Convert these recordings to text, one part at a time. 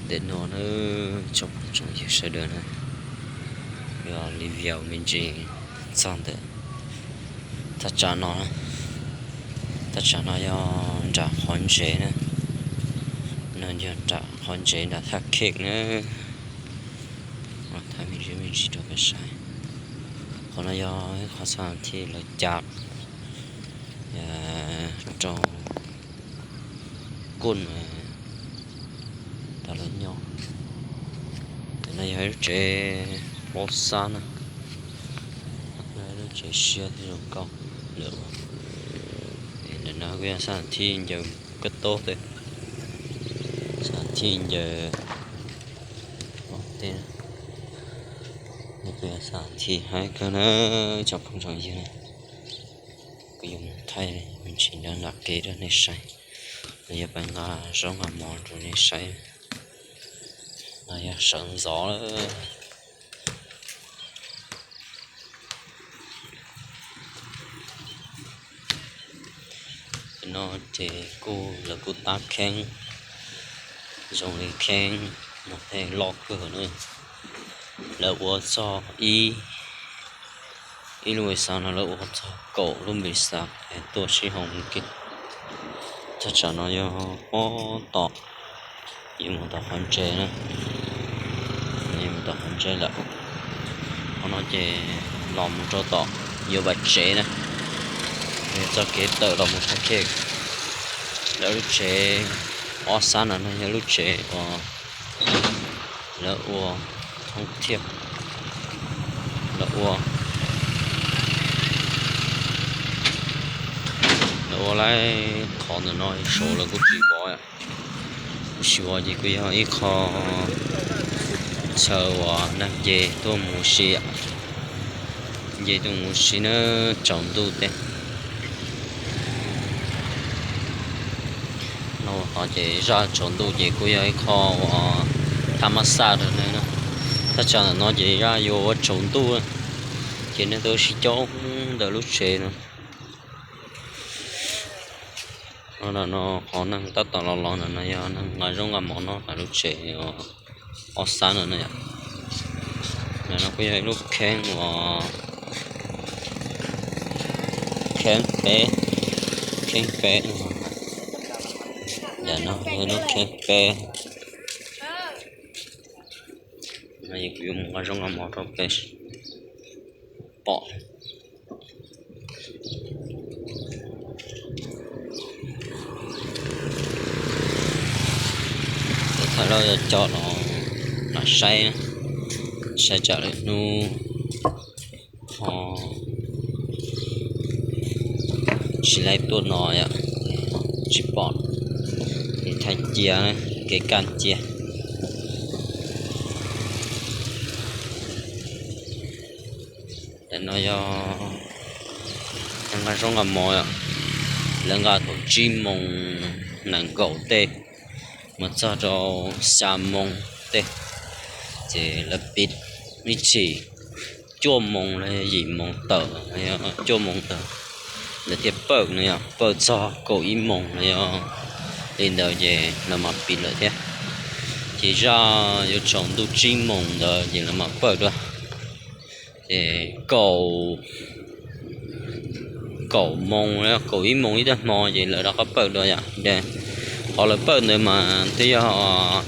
Ntawm no na, tsoom phooj tsoom ywg sawv daws na, yog li video me ntsis txog ntawm thaj tsam no, thaj tsam no yog nram qhov ntsev na, no yog nram qhov ntsev nram thaj Kheej na. Thaij me ntsis me ntsis rau peb saib. Qhov no yog ib qhov xab thi lawv cav rau kuj tas lawv nyob. Ntawm no yog ib lub tsev plaub xab na, lub tsev siab thiab zoo nkauj lawm. Ntawm no kuj yog xab thi ncaws koj tub tej, xab thi ncaws tej, kuj yog xab thi haib kawg na, tsoom phooj tsoom ywg. Kuv yuav mus thaij me ntsis nram kev rau nej saib, los yog peb nqa zaub nqa mov rau nej saib. No yog sawv ntxov lawm. No ces kuj lawv kuj tab kheeb zoo li kheeb no tej loj kawg na. Lawv ua txog ib, ib lub npis xav no lawv ua txog kaum lub npis xav tuaj sib hoo mus ke. Thaj tsam no yog pob tom, yuav mus tom qhov ntsev na, yuav mus tom qhov ntsev lawm. Qhov no ces los mus rau tom yuav Vam Tsev na, yog txoj kev tawm los mus thaj Kheej. Lawv lub tsev ob xab no no yog lub tsev uas lawv ua thoob thiaj, lawv ua, lawv ua lawm qhov ntawm no saud lawv kuj tsis vov, kuj tsis vov ces kuj yog ib qho chaw uas neeg nce tuaj mus si, nce tuaj mus si na, tsaus ntuj tej. No qhov ces zaj tsaus ntuj ces kuj yog ib qho uas thaj mab xaj rau nej na. Thaj tsam ntawm no ces zaj yuav ua tsaus ntuj, ces nej twb sib coob ntawm lub tsev no. No, no qhov neeg tab tom los los ntawm no yog neeg nqa zaub nqa mov noj ntawm lub tsev ob xab no no yom. Ntawm no kuj yog ib lub kheeb uas kheeb peb, kheeb peb. Ntawm no yog lub kheeb peb. No kuv yuav mus nqa zaub nqa mov rau peb pom. Thaij lawv coj los saib, saib tsam lwm hnub ho tsis laib tuaj no yom, tsis pom, es thaij cia, kev kaj cia. Ntawm no yog nqa zaub nqa mov, lawv nqa thaum tsib moos nees nkaum tej mus txog rau xya moos tej, ces lawv pib ib chim cuaj moos los yog yim moos tawm, cuaj moos tawm lawv thiaj pawj no yom, pawj txog kaum ib moos los yog li ntawd ces lawv mam pib lawm thiab. Ces zaj yuav tsaus ntuj tsib moos ntawd ces lawv mam pawj dua. Ces kaum, kaum moos, kaum ib moos ib tag hmo ces lawv rov qab pawj dua yom. Qhov lawv pawj ntawd mas twb yog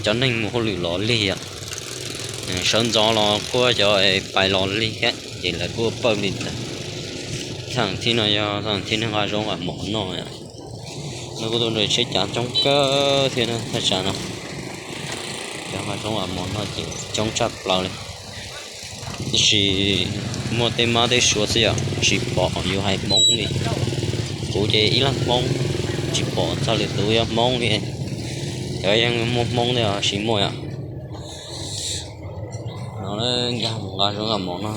cov neeg mus hauj lwm los lig yom. Sawv ntxov los kuj cov pais los lig thiab ces lawv kuj pawj li ntawd. Thaum thib no yog thaum thib neeg nqa zaub nqa mov noj yom. No kuj tuaj nrog tsheb cav coob kawg thiab na thaj tsam no. Cov nqa zaub nqa mov noj ces coob tshaj plaws li. Tab sis muaj tej mab tej suav xwb yom, tsis pom yus hais Hmoob li. Kuv ces ib leeg Hmoob, tsis pom txog lwm tus yog Hmoob li. Cov yeej muaj Hmoob thiab tsis muaj yom. No nkag mus nqa zaub nqa mov no.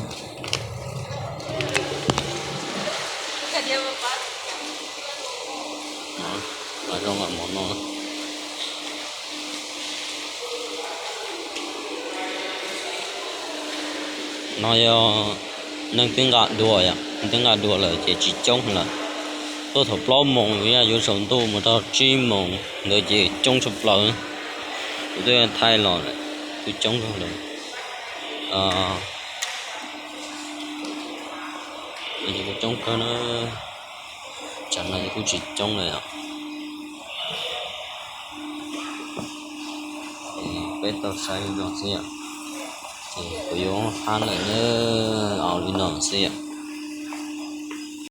Nqa zaub nqa mov no. No yog neeg twb nqa dua yom, neeg twb nqa dua lawm ces tsis coob lawm. Tuaj thaum plaub moos yog yuav tsaus ntuj mus rau tsib moos ntawd ces coob tshaj plaws. Kuv twb thaij los lawm, kuj coob kawg lawm. Ces kuj coob kawg na, tsam no ces kuj tsis coob lawm os. Peb tau saib zoo xwb yom. Ces kuv yuav hab lawm na, au li no xwb yom.